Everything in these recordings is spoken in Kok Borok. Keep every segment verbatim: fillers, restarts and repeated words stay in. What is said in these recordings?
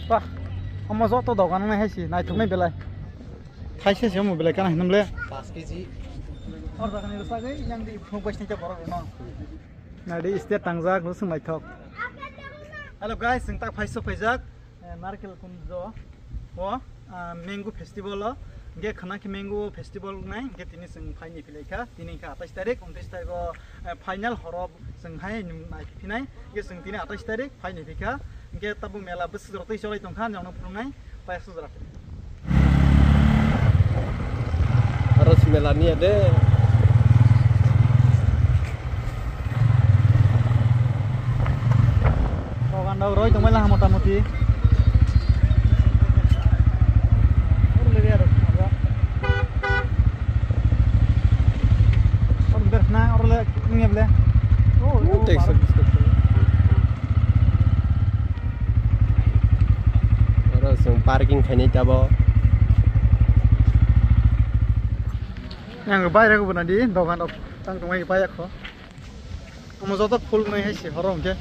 Bah, omo joto dogan nai hai si, naithoknai belai. Thaisa se omo belai kana hinam le. Paanch K G. Or dogan ni rwsagwi yang di phung bai sini borok rwno. Nadi state tangjak, rwswng naithok. Hello guys, chwng tak phaiso phaijak. Eh, Narkel Kunjo o, ah, Mango Festival o. Hingke khana khe Mango Festival wngnai, hingke tini chwng phaini philai kha. Tini kha atais tarik, untris tarik o, eh, final horo chwng hai nung nai phinai. Hingke chwng tini atais tarik phaini phi kha. Hingke tabuk mela bwswk rok twi cholai tong kha, ang nono phunuknai. Payasuk jora. Aro si mela niya de. Dogan rok roi tongmai laha mota moti. Oro le aro. Oro ber na, oro le nge ble. Oh, oh, tek bar. Sok, sok, sok. Oro chwng parking khainai tabo. Yang bayar ko bana di, dogan rok tang tongmai bayar ko. Omo joto phul nai hai se horo hwnkhe.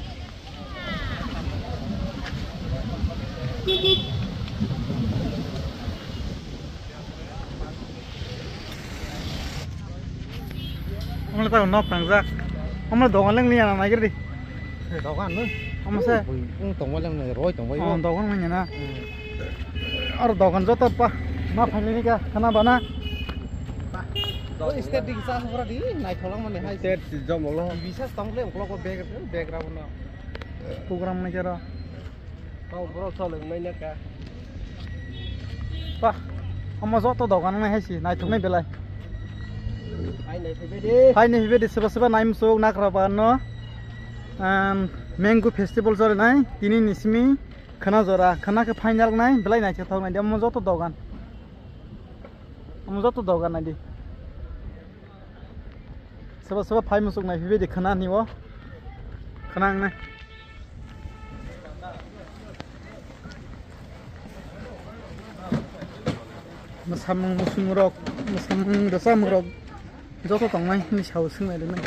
Omo le tamo nok tangjak. Omo le dogan leng liya na naiger di. Dogan no. Omo se. Bui, bung tongma leng nai, roi tongma. Oh, dogan manya na. Hmm. Aro dogan joto pa, ma phailini ka, khana bana. Oi, state di kisa hora di, naitholak mani hai. State si jom olo. T V sa tong le, ukolog o bag, bag rabo no. Program nai kero. Kau borok chole nai na ka. Pa, omo joto dogan nai hai si, naithok nai belai. Hai nai phai di. Hai nai phai di, seba seba nai musuk nakra ba no. Em, Mango Festival jore nai, tini ni simi. Khana jora, khana khe final nai, belai naithok nai di, omo joto dogan. Omo joto dogan nai di. Soba soba phai musuk nai phaibai di khana ni o. Khana ang nai. Mwsamung musung rok, mwsamung rwchapmung rok joto tong nai hwnwi sao swng nai rw nai.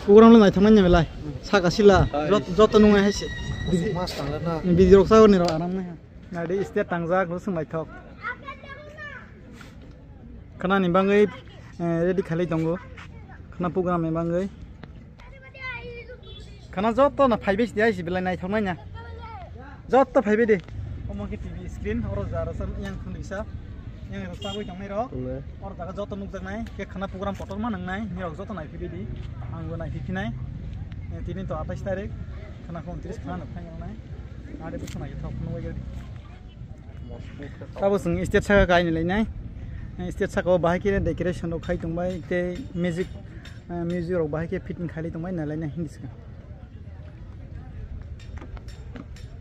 Program le naithok nai belai. Saka sila. Jot-, joto nung hai se. Mas tang le na. Video rok sa ni ro aram nai. Nai de stage tangjak lo swng naithok. Khana ni bangwi, eh, ready khalai tongo. Khana program ni bangwi. Khana joto no phaibai sidi hai si belai naithok nai na. Joto phaibai di. Omo khe T V screen, oro ja rwchap yang thun risa. Yang rwchapwi tongnai rok. Tongnai. Oro jaga joto nukjak nai. Khe khana program kotor ma nang nai. Ni rok joto nai phaibai di. Ang bo nai phaibai nai. Eh, tini to atais tarik. Khana kho untris khana no phai yang nai. Ari bo khana khe thok phunuk bai di. Tabo chwng stage saka kainwi lainai. Stage saka o bahai khe decoration rok khai tongbai tei music, eh, music rok bahai khe fitting khailai tongbai nalainai hindi swkang.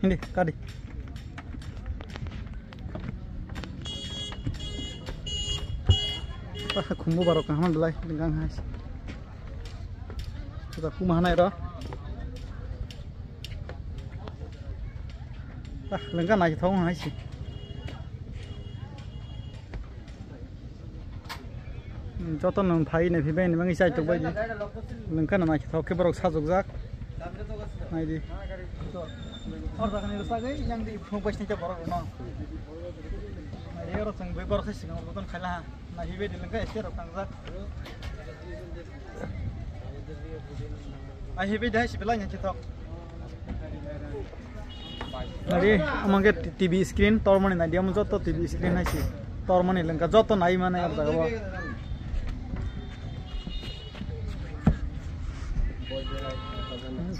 Hindi kadi. Ah, khumbu barok kaham belai gang hai. Kita kuma hanai ro. Ah, lengka naithok hai si. Joto no phai nai phaibai ni bangwi chai tok bai di. Lengka no naithok khe borok sajokjak. Nai di. Or jaga ni rwchagwi yang di phung bai sini borok no. Nai di oro chwng bai borok sai singo buton khaila ha. Nai phaibai di lengka stage rok tangjak. Ai hibi dai si belai nyaki tok. Nari amang ke T V screen tormani nai dia muncul to T V screen hai si tormani lengka joto nai mane ar jaga bo.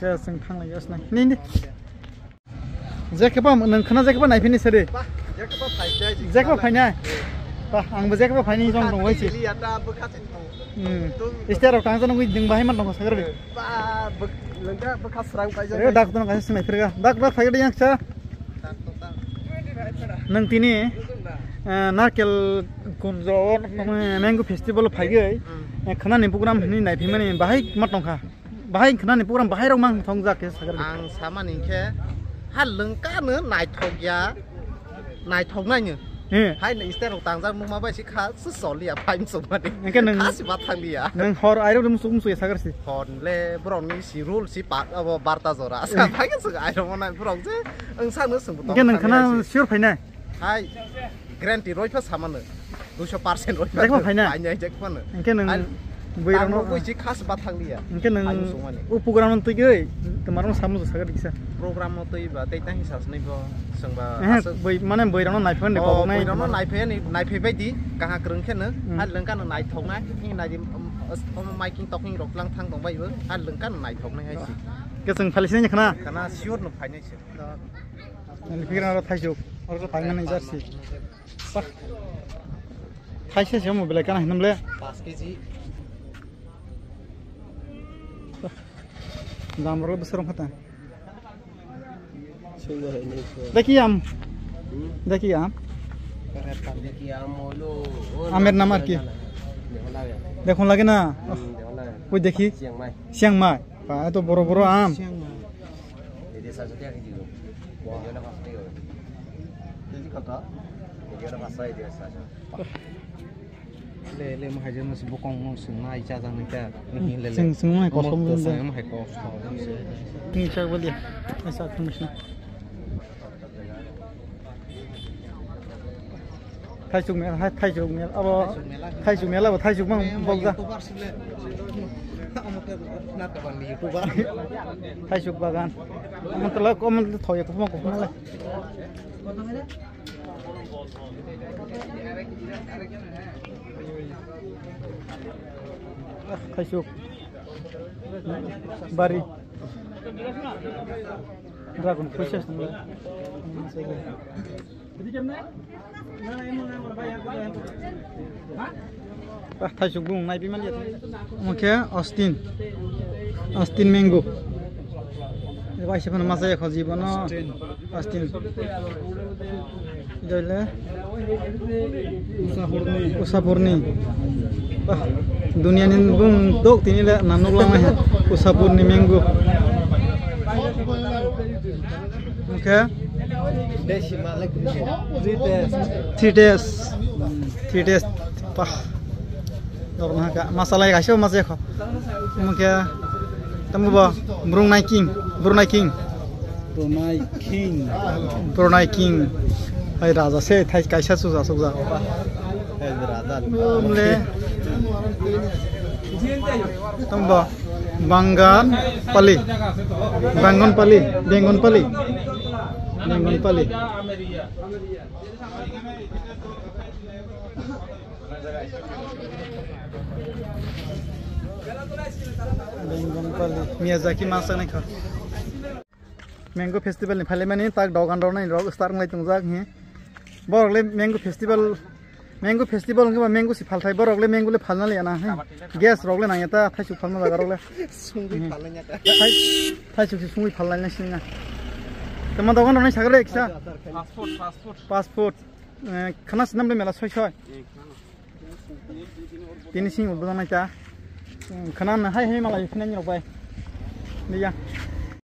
Ke sing thang lai yos nai. Ni ni. Jekeba nang khana jekeba nai phini sari. Bah, jekeba phai jai jing. Jekeba phai na. Bah, ang bo jekeba phai ni jong dong wai si. Ili ata bo khatin tong. Hmm. Tung. Stage rok tang jano ding bahai man dong sagar. Bah, bo lengka bo khasrang pai jai. Dak dong kaisa sinai phirga. Dak dak phai yang sa. Dak dak. Nang tini, eh, Narkel Kunjo, eh, Mango Festival phai gai. Hmm. Eh, khana ni program ni nai phimani bahai mat tong kha. Bahai khwnani program bahai rok mang thong jak khe sakar. Ang samani khe ha lengka no naithok ya, naithok nai no. He. Hai ni Insta rok tangjak nukma bai si kha si soliya phai msuk mani. Engke nang, kha si bathang liya. Nang hor airo dum suk msuk ya sagar si. Hon le borok ni si rule si pa abo barta jora. Sa phai ka suk airo mo nai borok je. Ang sa no sung. Engke nang khana sure phai nai. Hai. Guarantee roi pha samano. Duiso percent roi pha. Jek ma phai nai. Phai nai jek ma no. Engke nang. Bui rano. Bui si khas bathang liya. Engke nang. Ai musung mani. O program no twi goi. Tomar no samu sagar diksa. Program no twi ba tei tang hisa snai bo sengba. Eh, aswk. Bui mane bui rano nai phone de Oh, kok nai. Bui rano nai phai ni nai phai bai di. Kaha krung khe no. Hmm. Hai lengka no nai thok nai. Ni nai di, um, as-, um, miking toking rok lang thang dong bai bo. Hai lengka no nai thok nai hai si. Ke seng phali sini khana. Khana sure no phai nai se. Ni fikir aro thai juk. Aro phai nai jar si. Thaisa se mo belai kana hinam le. Paanch kg. Dam ro besar khata. Sungguh ini. Daki am. Hmm? Daki am. Daki am olo. Amer namar ki? Dekhon lage na. Hmm, dekhon lage. Koi dekhi? Siang mai. Siang mai. Pa to boro boro am. Siang mai. Ini saja dia gitu. Wah. Ini kotor. Ini kotor. Le, le, mo hai jeno se bokong no swngnai chajaknai ta. Ni le, le. Sing, sing nai kosom mo le. Mo hai kosom. Ni chak bali. Ai sak thung sna. Thaisuk mela, hai thaisuk mela. Abo thaisuk mela, abo thaisuk mang bokja. Thaisuk bagan. Amon tala, amon thoya, kosom, kosom le. Thaisuk. Bari. Dragon fruit se sung. Ah, thaisuk bung nai bimali. Omo khe Austin. Austin mango. Eba ise phano masa ya khoji bono. Austin. Austin. Doile. Usapurni. Usapurni. Bah, dunia ni bung dok tini le nanuk lang nai. Usapurni mango. Oke. Desi malik. Three days. Three days. Three days. Bah. Dorma ka. Masalai kaisa masa ya kho. Omo khe tamo bo Brunei King, Brunei King. Brunei King. Brunei King. Hai raja se thai kaisa suja suja. Hai raja. Omle. Tamo bo Bangan Pali. Bangan Pali, Bengon Pali. Bengon Pali. Miyazaki masa nai kha. Mango festival ni phaile mani tak dogan rok nai rok star ngai tongjak hi. Borok le mango festival, mango festival wngkhe ba mango si phalthai borok le mango le phalna le ana hi. Gas rok le nang eta thaisuk phalna jaga rok le. Sungwi phalna ta. Thai-, thaisuk si sungwi phalna singa. Tama dogan rok nai sagre kisa. Fast food, fast food. Fast food. Eh, khana sinam le mela soi soi. Eh, khana. Tini sing ulo nai ta. Hmm, khana na hai hai malai khana ni rok bai. Dia.